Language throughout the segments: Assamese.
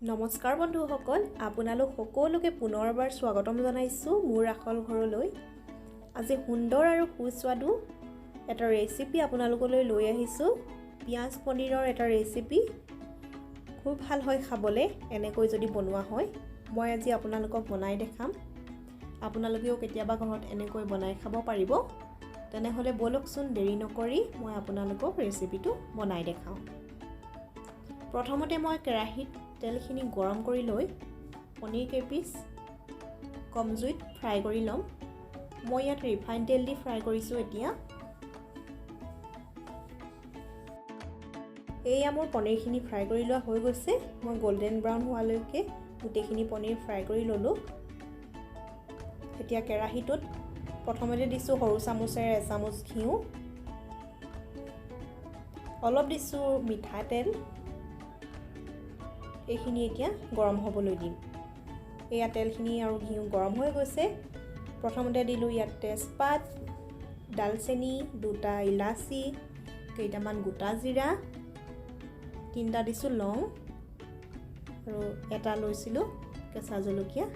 নমস্কাৰ বন্ধুসকল, আপোনালোক সকলোকে পুনৰবাৰ স্বাগতম জনাইছোঁ মোৰ আখল ঘৰলৈ। আজি সুন্দৰ আৰু সুস্বাদু এটা ৰেচিপি আপোনালোকলৈ লৈ আহিছোঁ, পিঁয়াজ পনীৰৰ এটা ৰেচিপি। খুব ভাল হয় খাবলৈ এনেকৈ যদি বনোৱা হয়। মই আজি আপোনালোকক বনাই দেখাম, আপোনালোকেও কেতিয়াবা ঘৰত এনেকৈ বনাই খাব পাৰিব। তেনেহ'লে ব'লকচোন, দেৰি নকৰি মই আপোনালোকক ৰেচিপিটো বনাই দেখাওঁ। প্ৰথমতে মই কেৰাহীত তেলখিনি গৰম কৰি লৈ পনীৰ কেইপিচ কম জুইত ফ্ৰাই কৰি ল'ম। মই ইয়াত ৰিফাইন তেল দি ফ্ৰাই কৰিছোঁ। এতিয়া এয়া মোৰ পনীৰখিনি ফ্ৰাই কৰি লোৱা হৈ গৈছে। মই গল্ডেন ব্ৰাউন হোৱালৈকে গোটেইখিনি পনীৰ ফ্ৰাই কৰি ল'লোঁ। এতিয়া কেৰাহীটোত প্ৰথমতে দিছোঁ সৰু চামুচেৰে এচামুচ ঘিউ, অলপ দিছোঁ মিঠাতেল। এইখিনি এতিয়া গৰম হ'বলৈ দিম। এয়া তেলখিনি আৰু ঘিউ গৰম হৈ গৈছে। প্ৰথমতে দিলোঁ ইয়াত তেজপাত, ডালচেনি, দুটা ইলাচি, কেইটামান গোটা জিৰা, তিনিটা দিছোঁ লং আৰু এটা লৈছিলোঁ কেঁচা জলকীয়া।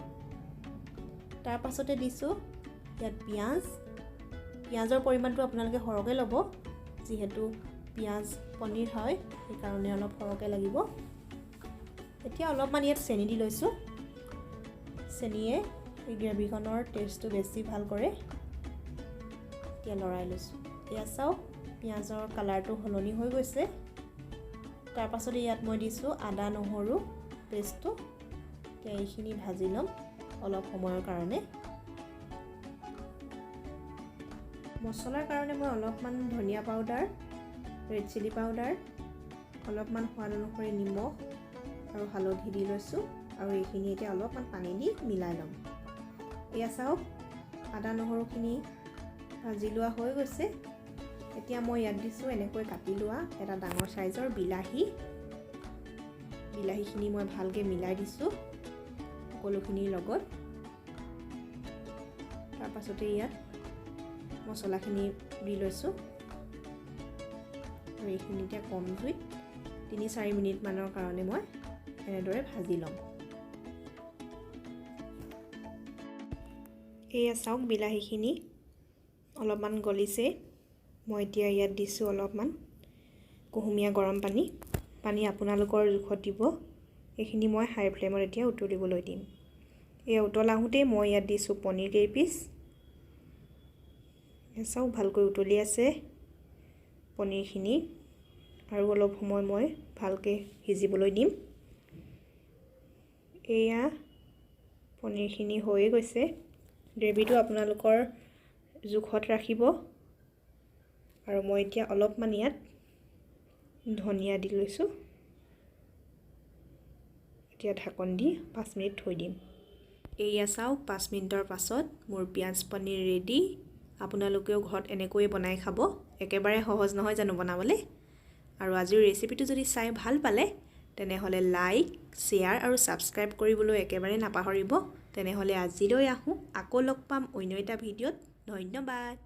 তাৰ পাছতে দিছোঁ ইয়াত পিঁয়াজ। পিঁয়াজৰ পৰিমাণটো আপোনালোকে সৰহকৈ ল'ব, যিহেতু পিঁয়াজ পনীৰ হয়, সেইকাৰণে অলপ সৰহকৈ লাগিব। এতিয়া অলপমান ইয়াত চেনি দি লৈছোঁ। চেনিয়ে এই গ্ৰেভিকণৰ টেষ্টটো বেছি ভাল কৰে। এতিয়া লৰাই লৈছোঁ। এয়া চাওক, পিঁয়াজৰ কালাৰটো সলনি হৈ গৈছে। তাৰ পাছতে ইয়াত মই দিছোঁ আদা নহৰু পেষ্টটো। এতিয়া এইখিনি ভাজি ল'ম অলপ সময়ৰ কাৰণে। মছলাৰ কাৰণে মই অলপমান ধনিয়া পাউডাৰ, ৰেড চিলি পাউডাৰ, অলপমান সোৱাদ অনুসৰি নিমখ আৰু হালধি দি লৈছোঁ। আৰু এইখিনি এতিয়া অলপমান পানী দি মিলাই ল'ম। এয়া চাওক, আদা নহৰুখিনি ভাজি লোৱা হৈ গৈছে। এতিয়া মই ইয়াত দিছোঁ এনেকৈ কাটি লোৱা এটা ডাঙৰ চাইজৰ বিলাহী। বিলাহীখিনি মই ভালকৈ মিলাই দিছোঁ সকলোখিনিৰ লগত। তাৰপাছতে ইয়াত মছলাখিনি দি লৈছোঁ। আৰু এইখিনি এতিয়া কম জুইত 3-4 মিনিটমানৰ কাৰণে মই এনেদৰে ভাজি ল'ম। এয়া চাওক, বিলাহীখিনি অলপমান গলিছে। মই এতিয়া ইয়াত দিছোঁ অলপমান কুহুমীয়া গৰম পানী। পানী আপোনালোকৰ জোখত দিব। এইখিনি মই হাই ফ্লেমত এতিয়া উতলিবলৈ দিম। এয়া উতল আহোঁতেই মই ইয়াত দিছোঁ পনীৰ কেইপিচ। চাওক, ভালকৈ উতলি আছে পনীৰখিনি। আৰু অলপ সময় মই ভালকৈ সিজিবলৈ দিম। এয়া পনীৰখিনি হৈয়ে গৈছে। গ্ৰেভিটো আপোনালোকৰ জোখত ৰাখিব। আৰু মই এতিয়া অলপমান ইয়াত ধনিয়া দি লৈছোঁ। এতিয়া ঢাকন দি 5 মিনিট থৈ দিম। এয়া চাওক, 5 মিনিটৰ পাছত মোৰ পিঁয়াজ পনীৰ ৰেডি। আপোনালোকেও ঘৰত এনেকৈয়ে বনাই খাব, একেবাৰে সহজ নহয় জানো বনাবলৈ? আৰু আজিৰ ৰেচিপিটো যদি চাই ভাল পালে তেনেহ'লে লাইক, শ্বেয়াৰ আৰু ছাবস্ক্ৰাইব কৰিবলৈ একেবাৰে নাপাহৰিব। তেনেহ'লে আজিলৈ আহোঁ, আকৌ লগ পাম অন্য এটা ভিডিঅ'ত। ধন্যবাদ।